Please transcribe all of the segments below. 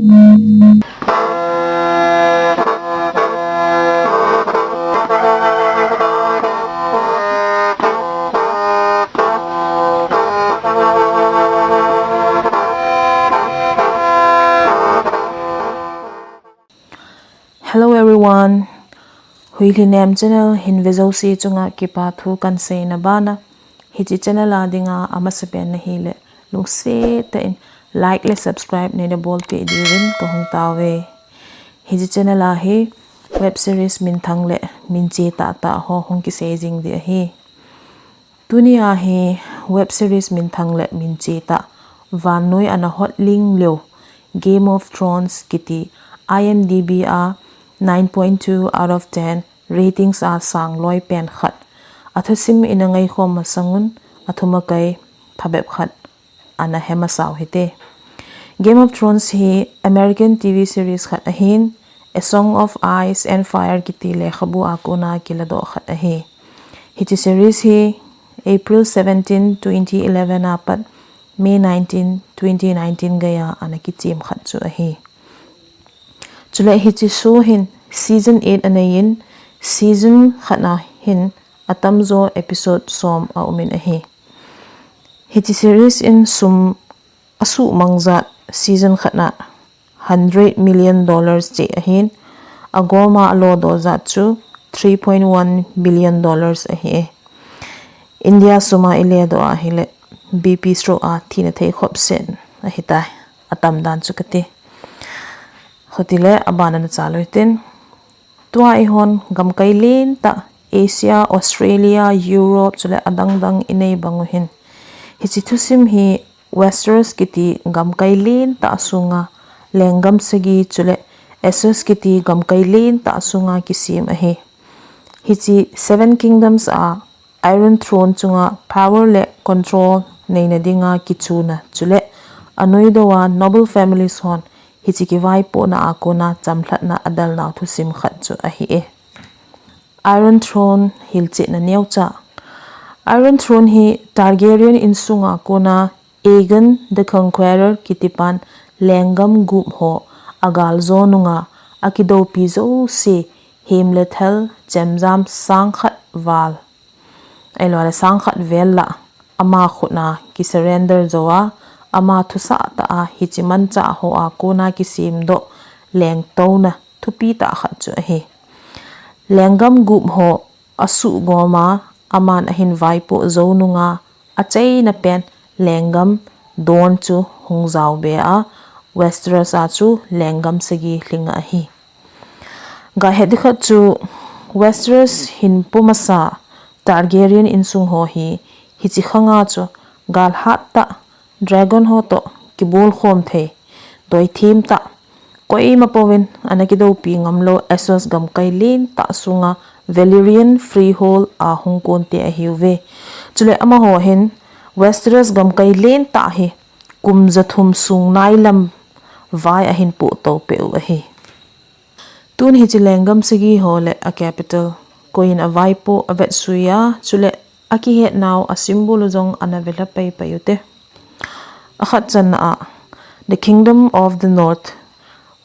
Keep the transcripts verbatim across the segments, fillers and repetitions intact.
Hello everyone. Huilhinem channel hin vejouse chunga kipa thu kahin seina bana, hiche channel a dinga amasapen ahile lungset tah in like le subscribe neina bolpeh diuvin kahung taove. Hiche channel a hi web series minthang le minche tahtah ho hung kisei jing ding ahi. Tunia hi web series minthang le minche tah, vannoi ana hot ling lou, Game of Thrones kiti, I M D B a nine point two out of ten ratings a sang loi pen khat, athusim ina ngaikhom masangun, athum akai phabep khat ana he masau hite. Game of Thrones hi American T V series khat ahin, A Song of Ice and Fire kiti lekhabu a kona kiladoh khat ahi. Hiche series hi April seventeen, twenty eleven a pat May nineteen, twenty nineteen geiya ana kichem khat chu ahi. Chule hiche show hin season eight anei in, season khat na hin atamjo episode som aumin ahi. Hiche series in sum asuhmang jat season khat na hundred million dollars cheh ahin, agoma alodoh jat chu three point one billion dollars ahi. India suma iledoh ahile B P stroke a thina thei khop sen ahitai, atam dan chu kati. Khutile abana nachaloi tin. Tua ihon gamkai lentah Asia, Australia, Europe chule adang dang inei bang u hin, hiche thusim hi Westeros kiti gamkai lentah sunga lenggam sagi chule Essos kiti gamkai lentah sunga kisem ahi. Hiche Seven Kingdoms a Iron Throne chunga power le control neina dinga kichuna chule anoidoh a noble families hon hiche kivaipohna a kona chamlhatna adalnau thusim khat chu ahi e. Iron Throne hilchetna neocha. Iron Throne hi Targaryen insunga kona Aegon the Conqueror kitipan lenggam gup ho agaljo nunga akidoupi jouse, hem le thal, chemjam sang khat val, ahiloule sang khat vel lah ama khutna kisurrender jou a, ama thusah tah a hiche manchah ho a kona kisemdoh lengtouna thupi tah khat chu ahi. Lenggam gup ho asuhgom a, aman ahin vaipoh jou nunga achaina pen lenggam don chu hung jaobe a, Westeros a chu lenggam sagi lhinga ahi. Gahet ding khat chu Westeros hin pomasa Targaryen insung ho hi hiche khanga chu galhat tah, dragon ho toh kibolkhom thei, doithem tah, koima pouvin ana kidoupi ngamlou Essos gamkai lentah sunga Valyrian Freehold a hung konte ahiuve. Chule amaho hin Westeros gamkai lentah hi kum jathum sung nailam vai ahin pohtou peh u ahi. Tun hiche lenggam sagi ho le a capital, koiyin avaipoh, avetsui a, chule akihetnau, a symbol u jong ana velha paipai ute. Akhat channa a, The Kingdom of the North,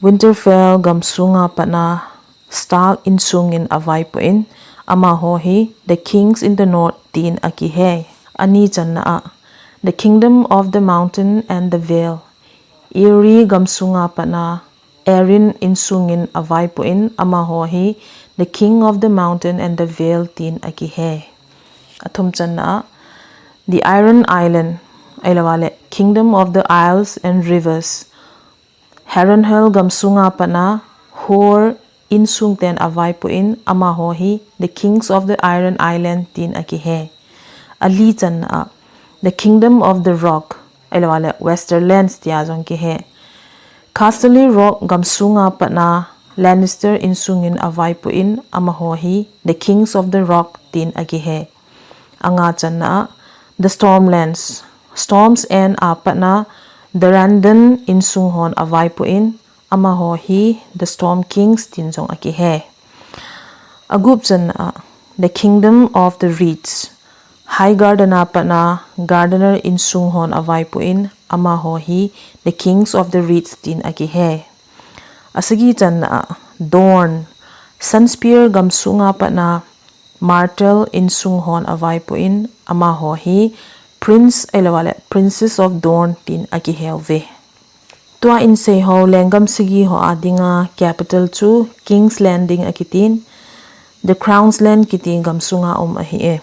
Winterfell gamsunga patna Stark insungin avaipoh in, amaho hi The Kings in the North tin akihei. Ani channa a, The Kingdom of the Mountain and the Vale, Eyrie gamsunga patna Arryn insungin avaipoh in, amaho hi The King of the Mountain and the Vale tin akihei. Athum channa a, The Iron Island, ahiloule Kingdom of the Isles and Rivers, Harrenhal gamsunga patna Hor insungten avaipoh in, amaho hi The Kings of the Iron Island tin akihei. Ali channa a, The Kingdom of the Rock, ahiloule Westerlands tia jong kihei. Casterly Rock gamsunga patna Lannister insungin avaipoh in, amaho hi The Kings of the Rock tin akihei. Anga channa a, The Stormlands, Storm's End a patna Durrandon insung hon avaipoh in, amaho hi The Storm Kings tin jong akihei. Agup channa a, The Kingdom of the Reeds, Highgarden a patna Gardener insung hon avaipoh in, amaho hi The Kings of the Reeds tin akihei. Asagi channa a Dorne, Sunspear gamsunga patna Martell insung hon avaipoh in amaho hi Prince ahilouleh Princess of Dorne tin akiheuve. Tua insei ho lenggam sagi ho a dinga capital chu King's Landing akitin, The Crown's Land kiti gamsunga um ahi e.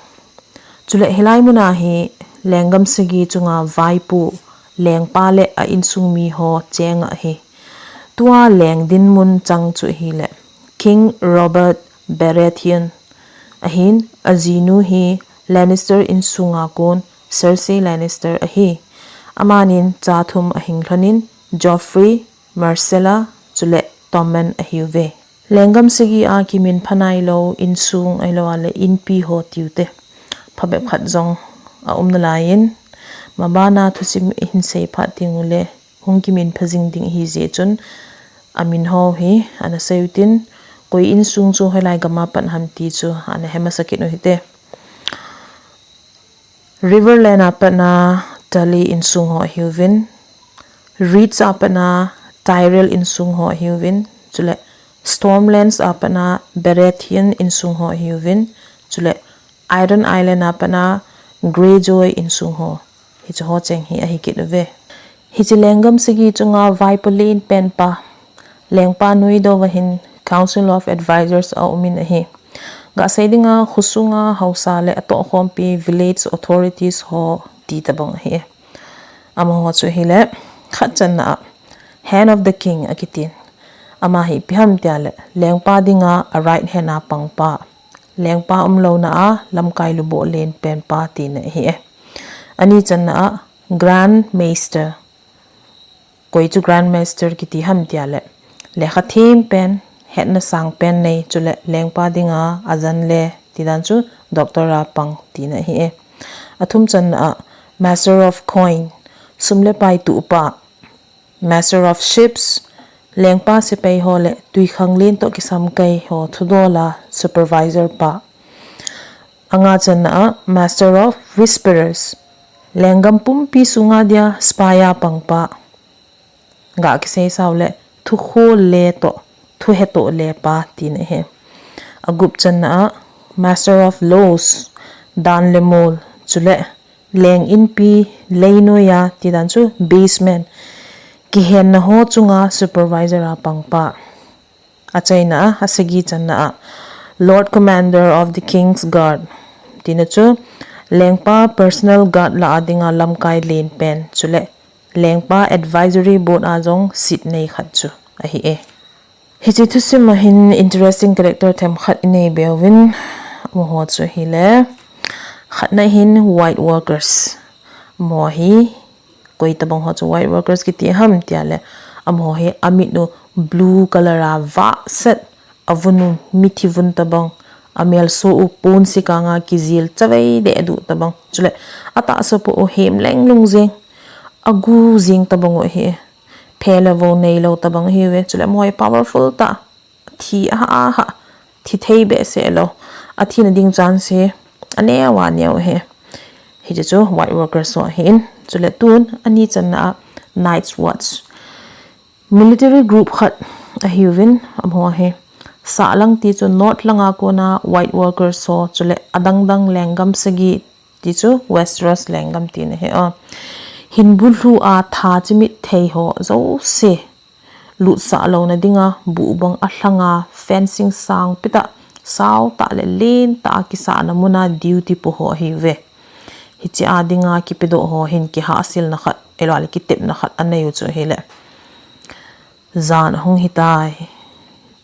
Chule hilai muna hi lenggam sagi chunga vaipo lengpa le a insung mi ho cheng ahi. Tua leng dinmun chang chu ahile King Robert Baratheon ahin, ajinu hi Lannister insunga kon Cersei Lannister ahi. Amanin cha thum ahing lhonin Joffrey, Myrcella, chule Tommen ahiuve. Lenggam sagi a kiminpha nailou insung ahilouleh inpi ho tiute phabep khat jong aum nalaiyin, mabana thusim ihin sei phat ding ule hung kiminpha jing ding ahijeh chun amin ho hi ana sei utin, koi insung chu hoilai gam a pat ham ti chu ana he masa kit uhite. Riverland a patna Tully insung ho ahiuvin, Reeds a patna Tyrell insung ho ahiuvin, chule Stormlands a patna Baratheon insung ho ahiuvin, chule Iron Island a patna Greyjoy insung ho. Hiche ho cheng hi ahi kit uve. Hiche lenggam sagi chunga vaipo lenpen pa, lengpa noi dou va hin Council of Advisors aumin ahi. Gasei dinga khosunga haosa le atohkhompi village authorities ho ti tabang ahi. Amaho chu ahile khat channa a Hand of the King akitin. Ama hi ipi ham tia le lengpa dinga a right hand a pangpa, lengpa umlouna a lamkai luboh lenpen pa tina ahi e. Ani channa a Grand Maester. Koi chu Grand Maester kiti ham tia le lekha thempen, hetna sangpen nei, chule lengpa dinga ajan le tidan chu doctor a pang tina ahi e. Athum channa a Master of Coin, sum le pai tuhpa, Master of Ships, lengpa sepai ho le twikhanglen toh kisamkai ho thudola supervisor pa. Anga channa a Master of Whisperers, lenggam pumpi sunga dia spy a pangpa. Ga kisei sao le thukhol le toh, thuhe toh le pa tina ahi. Agup channa a Master of Laws, dan le mol, chule leng inpi leinoiya tidan chu basement, kihenna ho chunga supervisor a pangpa. Achaina a, asagi channa a Lord Commander of the King's Guard tina chu lengpa personal guard la a dinga lamkai lenpen, chule lengpa advisory board a jong seat nei khat chu ahi e. Hiche thusim a hin interesting character themkhat inei be uvin, amaho chu ahile khatna hin White Walkers. Amaho hi koi tabang ho chu White Walkers kiti ham tia le, amaho hi amit u blue color a vahset, avun u mithi vun tabang, amelso u ponsikang a kijil chavei deh duh tabang, chule atahsa poh u hemleng lung jeng, agu jeng tabang u ahi. Phe le vo neilou tabang ahiuve, chule amaho hi powerful tah, thi aha aha, thi thei behseh lou, athina ding chance aneo aneo ahi. Hiche chu White Walkers ho ahin, chule tun ani channa a Night's Watch. Military group khat ahiuvin, amaho hi sahlang ti chu North langa kona White Walkers ho, chule adang dang lenggam sagi ti chu Westeros lenggam tina ahi a. Hinbulhu a tha chimit thei ho jouse lutsah louna dinga buh bang alhanga fencing sangpi tah, sao tah le len tah a kisahna muna duty po ho ahiuve. Hiche a dinga kipedoh ho hin kihahselna khat, ahilouleh kitepna khat anei u chu ahile, jan ahung hitai,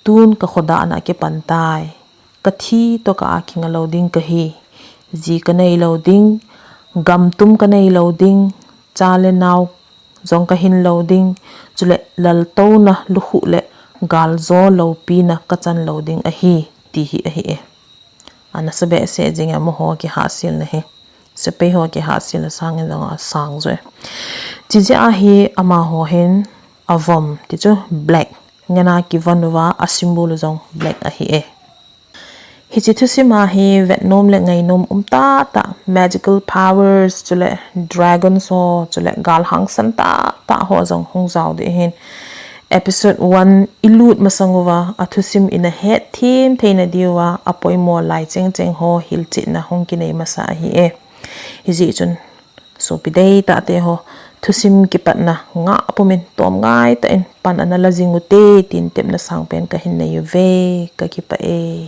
tun kakhodahna akipan tai, kathi toh kah a kinga lou ding kahi, ji kanei lou ding, gamtum kanei lou ding, cha le nao jong kahin lou ding, chule laltouna lukhuh le galjo loupina kachan lou ding ahi, ti hi ahi e. Anasa behseh jing e amaho kihahselna hi. Sepai ho kihahselna sangin jong asang jo e. Chijeh a hi amaho hin avom ti chu black, ngena kivon uva asymbol u jong black ahi e. Hiche thusim a hi vetnom le ngainom um tahtah, magical powers, chule dragons ho, chule gal hangsan tahtah ho jong hung jao ding ahin. Episode one i lut masang uva, a thusim i na het them theina diuva, a poimo lai cheng cheng ho hilchetna hung kinei masa ahi e. Hijeh chun, sopi deitah te ho, thusim kipatna ngah pumin tom ngai tah in pan ana la jing ute, tin tepna sangpen ka hin nei uve, ka kipah e.